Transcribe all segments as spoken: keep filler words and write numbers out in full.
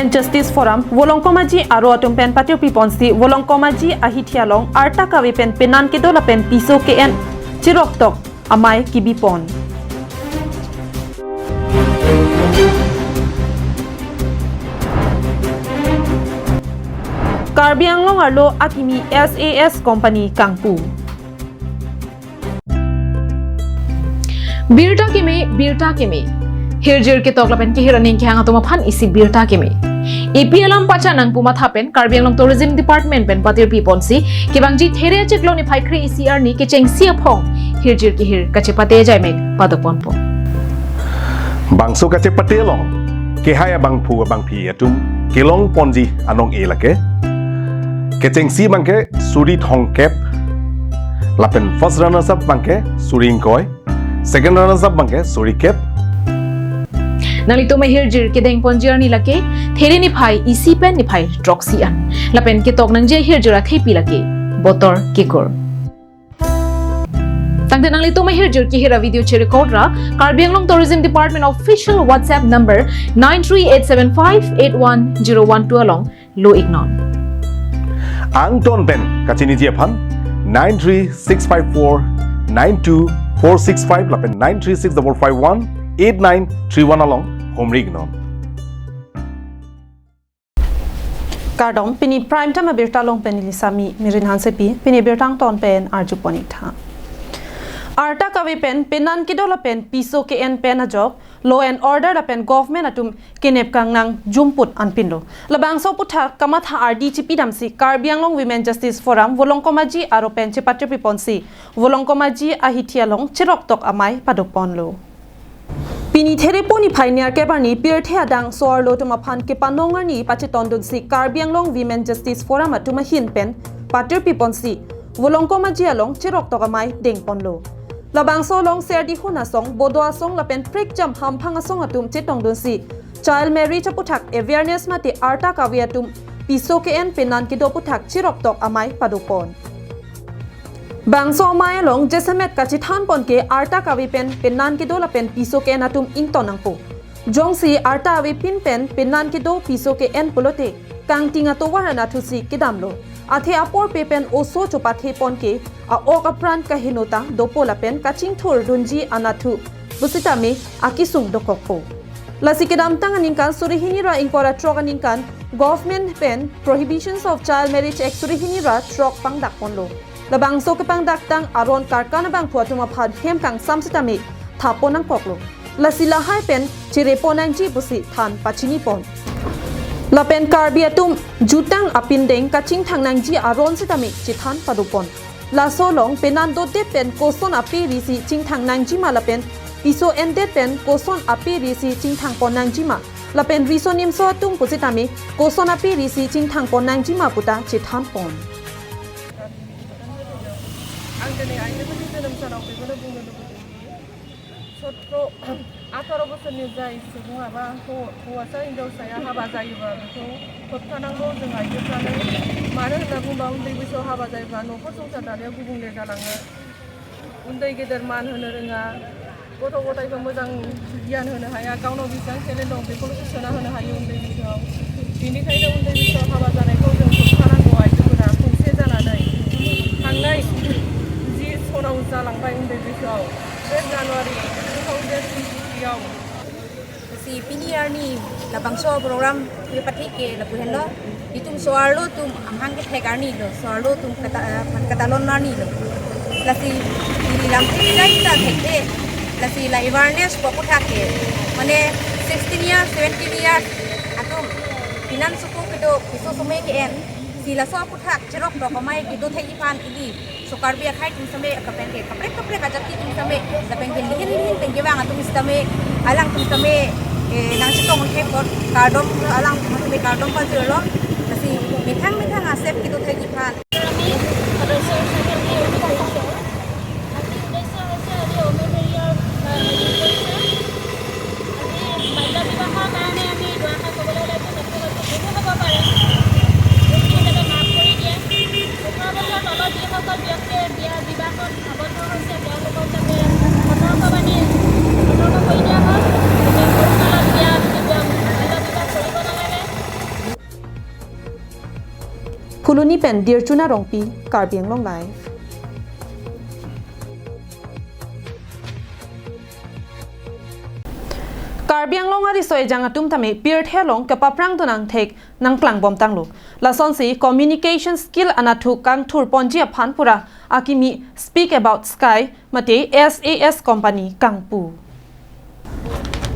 Justice Forum, Volongkom Aji aro atum pen patirpi ponsi, Volongkom Aji ahithi along arta kave pen penan kedo lapen piso ke-en chiroktok amei kibipon. Karbi Anglong arlo akimi S A S company kangpu. Birta keme, birta keme. Hirjir ketok lapen kehir aning kehang atum aphan isi birta keme. Ipi alam pacha nangpu matha pen Karbi Anglong Tourism Department pen patirpi ponsi, kevangji There achiklo niphai kre-isi arni kechengsi aphong hirjir kehir kachepate ajaimek padopon pon. Bangso kachepate along kehai abangphu abangphi atum kelong ponji anong-e lake. Kechengsi abangke suri thomkep, lapen first runners up abangke suri ingkoi, second runners up abangke suri kep. Nanglitum ahirjir kedeng ponji arni lake, There niphai isi pen niphai throksi an. Lapen ketok nangji ahirjir athepi lake, Botor Kekur. Tangte nanglitum ahirjir kehir avideo cherecord ra, Karbi Anglong Tourism Department official WhatsApp number nine three eight seven five eight one zero one two along lo-iknon. Angton pen kachiniji aphan nine three six five four nine two four six five lapen nine three six double five one eight nine three one along humri-iknon. Kardom, pini Prime Time abirta along pen neli Sami Mirin Hansepi, pini birta angton pen arjupon-ik tha. Arta kave pen penan kedo lapen piso ke-en pen ajok, law and order lapen government atum kenep kangnang jumput anpinlo. Labangso aputhak kamatha ardi chipidamsi Karbi Anglong Women Justice Forum Volongkom Aji aro pen chepatirpi ponsi, Volongkom Aji ahithi along chiroktok amei padoponlo. Pini Therepo niphai nerkep arni pirthe adang so-arlo atum aphan kepanong arni pachetondunsi Karbi Anglong Women Justice Forum atum ahin pen patirpi ponsi, Volongkom Aji along chiroktok amei dengponlo. Labangso along Serdihun asong, Bodo asong lapen prekjam hamphang asong atum chetongdunsi, child marriage aputhak awareness mate arta kave atum piso ke-en penan kedo aputhak chiroktok amei padopon. Bangso amei along jasemet kachethanpon ke arta kave pen penan kedo lapen piso ke-en atum ington nangpo. Jongsi arta avepin pen penan kedo piso ke-en pulote, kangting atovar anatthusi kedamlo. Athe apor pe pen oso chopathepon ke a-ok apran kaheno ta dopo lapen kachingthurdunji anatthu pusitame akesung dokokpo. Lasi kedamtang aningkan suri hini ra ingkoi ra throk aningkan government pen Prohibitions of Child Marriage Act suri hini ra throk pangdakponlo. Labangso kepangdaktang aron karkan abangphu atum aphan hem kangsam sitame thapon nangkoklo. Lasi lahai pen cherepon nangji pusi than pachinipon. Lapen Karbi atum jutang apindeng kachingthang nangji aron sitame chethan padopon. Laso along penan dodet pen koson ape risi chingthang nangjima lapen piso endet pen koson ape risi chingthangpon nangjima lapen riso nimso atum pusitame koson ape risi chingthangpon nangjima puta chethanpon. Ang dini aini pati dalam sarau ke guna bunga dugu tinggi. Sotro atoro bosor ni jai subung aba ho ho asa Indo saya haba jai ba beto. Kotha nangbo jeng ayu sana. Mana hena bung bang di biso haba jai ba no kosong sa dalia gubung le jalang. Undai gedar man hena renga. Gotho gothai ke mojang giyan hono haya, kauno bisang kele long, bikolo sona hono haya undai bisang. Bini kaila undai bisang haba janai ko jong ko sarang ko ai ko na kungse jana nai. Hangnai ji sona uja langbai undai bisang. Eight January two thousand twenty-three. Si pini arni labangso program kepathek ke lapu henlo. Itum so-arlo atum amahang kethek arni lo, so-arlo atum kata, eh, katalon arni lo. Lasi ili lamthe kita kita thekde. Lasi la awareness ko aputhak ke. Mane sixteen years, seventeen years atum penan suku kedo piso somei ke-en. Si laso aputhak chiroktok amei kedo thekji aphan ili. So Karbi akhei atum sitame, kaprek kaprek ajati atum sitame, lapen ke lihin lihin pen kevang atum sitame, alang atum sitame, eh, nangchetong un-e apot, kardom alang atum sitame kardom pajirlo, lasi methang methang a-safe kedo thekji aphan. আমি সদস্য হিচাপে আমি অনুপ্ৰেৰিত। আজি উদ্দেশ্য হৈছে আজি অমেৰিয়াৰ, আহ, হেৰি কৰিছে। আজি বাল্য বিবাহৰ কাৰণে আমি দুআষাৰ ক'বলৈ ওলাইছোঁ, তথাপিতো ভুলো হ'ব পাৰে। ভুলটো যাতে মাফ কৰি দিয়ে। ওঠৰ বছৰ তলত যিসকল ব্যক্তিয়ে বিয়া বিবাহত আবদ্ধ হৈছে, তেওঁলোকক যাতে সতৰ্কবাণী, সতৰ্ক কৰি দিয়া হয়। যাতে সৰু কালত বিয়া, বিয়া, বাল্য বিবাহ কৰিব নালাগে। Luni pen Dirchuna Rongpi, Karbi Anglong Live. Karbi Anglong ariso ejang atum tame pirthe along kepaprang dun angthek nangklangbom tanglo. Lasonsi communication skill anatthu kangthur ponji aphan pura akimi Speak About Sky mate S A S company kangpu.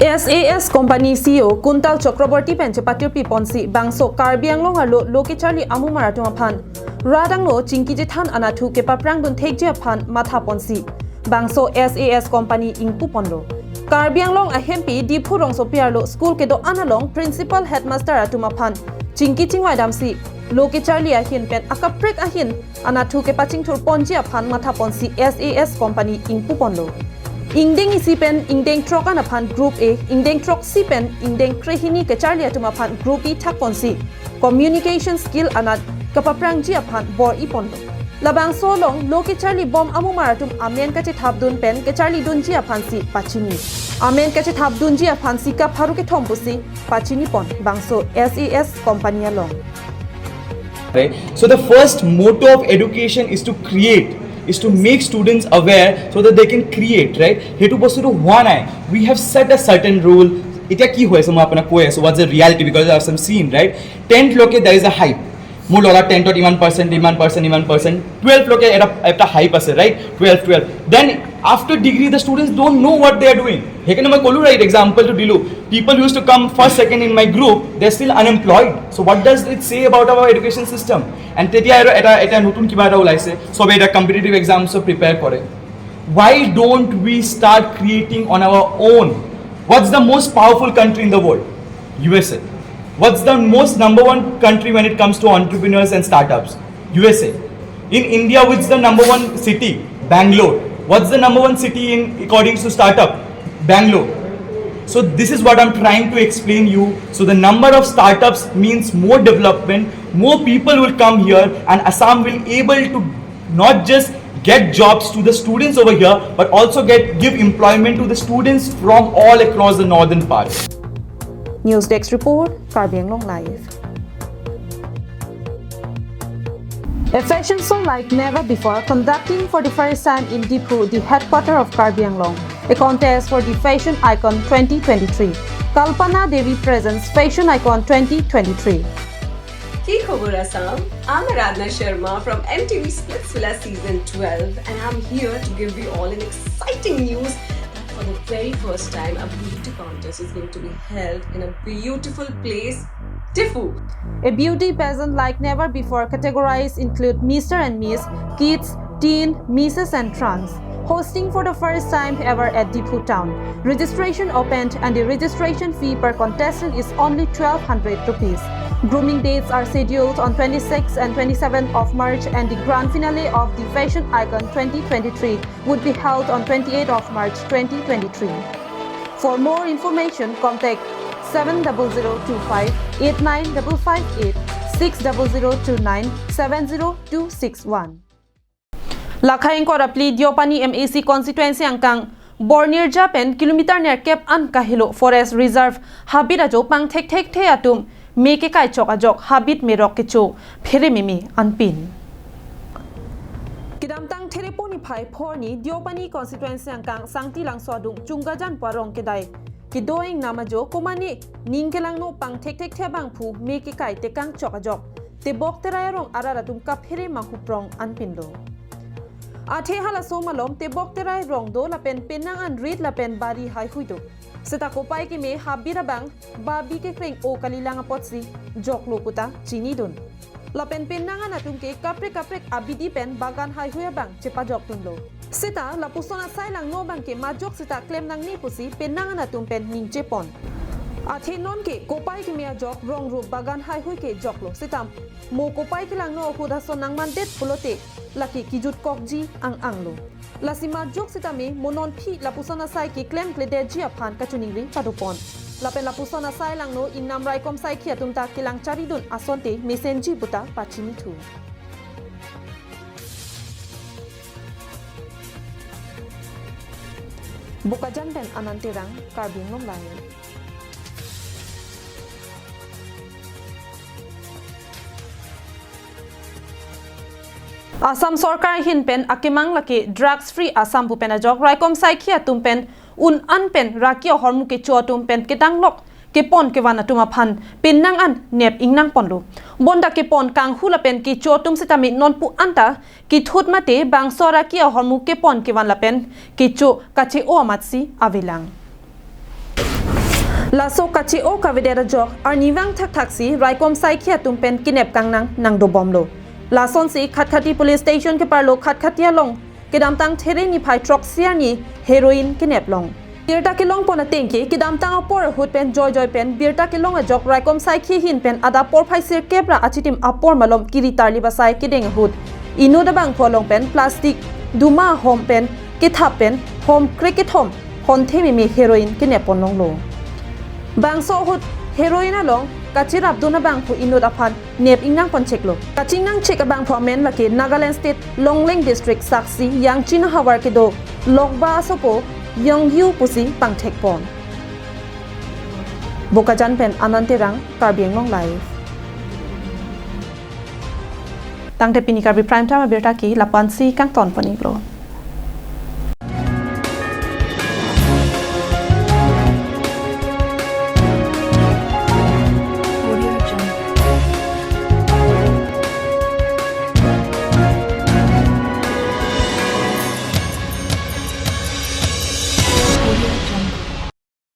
S A S company C E O Kuntal Chakraborty pen chepatirpi ponsi bangso Karbi Anglong arlo lo kecharli amumar atum aphan rat angno chingki chethan anatthu kepaprang dun thekji aphan matha ponsi bangso S A S company ingpu ponlo. Karbi Anglong ahempi Diphu rongsopi arlo school kedo-an along principal headmaster atum aphan chingki chingvai damsi lo kecharli ahin pen akaprek ahin anatthu kepachingthur ponji aphan matha ponsi S A S company ingpu ponlo. Ingdeng isi pen ingdeng throk an aphan group A, ingdeng throksi pen ingdeng krehini kecharli atum aphan group B thak ponsi communication skill anat kepaprangji aphan bor-i ponlo. Labangso along lo kecharli bom amumar atum amen kachethap dun pen kecharli dunji aphansi pachini. Amen kachethap dunji aphansi kapharu kethom pusi pachini pon bangso S A S company along. Right? So the first motto of education is to create, is to make students aware so that they can create, right? সেইটো বস্তুটো হোৱা নাই। We have set a certain rule. এতিয়া কি হৈ আছে মই আপোনাক কৈ আছো, what's the reality, because I have some seen, right? Tenth লৈকে there is a hype। মোৰ ল'ৰা টেন্থত ইমান পাৰ্চেণ্ট, ইমান পাৰ্চেণ্ট, ইমান পাৰ্চেণ্ট, টুৱেলভ লৈকে এটা এটা হাইপ আছে, right? Twelve, twelve. Then after degree the students don't know what they are doing। সেইকাৰণে মই ক'লো, ৰাইট, এক্সাম্পলটো দিলো। People used to come first, second in my group, they are still unemployed। So what does it say about our education system? And তেতিয়া আৰু এটা এটা নতুন কিবা এটা ওলাইছে, সবে এতিয়া কম্পিটিটিভ এক্সামছৰ প্ৰিপেয়াৰ কৰে। Why don't we start creating on our own? What's the most powerful country in the world? U S A। What's the most number one country when it comes to entrepreneurs and startups? U S A। In India, what's the number one city? Bangalore। What's the number one city in according to startup? Bangalore। So this is what I'm trying to explain you। So the number of startups means more development, more people will come here, and Assam will able to not just get jobs to the students over here, but also get give employment to the students from all across the northern part। News Desk Report, Karbi Anglong Live. A fashion show like never before conducting for the first time in Diphu, the headquarter of Karbi Anglong. A contest for the fashion icon twenty twenty-three. Kalpana Devi presents Fashion Icon twenty twenty-three. Ki khobor Assam? I'm Aradhna Sharma from M T V Splitsvilla season twelve, and I'm here to give you all an exciting news that for the very first time a beauty contest is going to be held in a beautiful place, Diphu. A beauty pageant like never before categories include Mister and Miss, Kids, Teen, Misses and Trans. Hosting for the first time ever at Diphu town. Registration opened and the registration fee per contestant is only twelve hundred rupees. Grooming dates are scheduled on twenty-sixth and twenty-seventh of March, and the grand finale of the Fashion Icon twenty twenty-three would be held on twenty-eighth of March twenty twenty-three. For more information, contact seven double zero two five eight nine double five eight, six double zero two nine seven zero two six one. Lakha ingkoi ra phli Deopani M A C constituency angkang Bornirja pen kilometer nerkep an kahelo forest reserve habit ajo pangthekthekthe atum me kekai chok ajok habit merok kecho phere meme anpin. Kedamtang Therepo niphai phor arni Deopani constituency angkang Sangti Langso adung Chunggajan pu arong kedai kedo ingnam ajo komane ning kelangno pangthekthekthe abangphu me kekai tekang chok ajok tebok terai arong arat atum kaphere manghuprong anpinlo. Athe halaso malom tebok terai rong do lapen penang an rit lapen bari haihui do. Seta kopai keme habit abang babi kekreng-o kalilang apotsi joklo puta chinidun. Lapen penang an atum ke kaprek kaprek abidi pen bagan haihui abang chepajokdunlo. Seta lapuson asai langno abang ke majok seta klem nangne pusi penang an atum pen ningje pon. Athe non ke kopai keme ajok rong rup bagan haihui ke joklo. Seta mo kopai kelangno ahut ason nangmandet pulote lake kijutkokji ang-anglo. Lasi majok sitame mo nonphi lapuson asai keklemkledetji aphan kachiningri padopon. Lapen lapuson asai langno ingnam raikom saikhi atum ta kelang charidun asonte mesenji puta pachinithu. Bokajan pen Anand Terang, Karbi Anglong Live. Assam Sorkar ahin pen akemang lake Drugs Free Assam pu pen ajok raikom saikhi atum pen un-an pen raki ahormu kecho atum pen kedanglok kepon kevan atum aphan pinnang an nep ingnang ponlo. Bonta kepon kanghu lapen kecho atum sitame nonpu anta kethut mate bangso raki ahormu kepon kevan lapen kecho kache-o amatsi avelang. Laso kache-o kavedet ajok arnivang thakthak si raikom saikhi atum pen kenep kangnang nangdobomlo. Lasonsi Khatkhati Police Station keparlo Khatkhati along kedamtang There niphai throksi arni heroin kenep long. Birta kelong pon atengke kedamtang apor ahut pen joijoi pen birta kelong ajok raikom saikhi ahin pen adap porphai sirkep ra achitim apor malom kiri tarli basai kedeng ahut inut abangphu along pen plastic duma hom pen kethap pen hom krekethom honthe meme heroin kenep pon longlo. Bangso ahut heroin along kachirapdun abangphu inut aphan nep ingnang poncheklo. Kachingnangchek abangphu amen lake Nagaland State Longleng District saksi Yangching ahavar kedo Lokba asopo Yongyu pusi pangthek pon. Bokajan pen Anand Terang, Karbi Anglong Live. Tangte pini Karbi Prime Time abirta ke lapu-ansi kangton pon-iklo.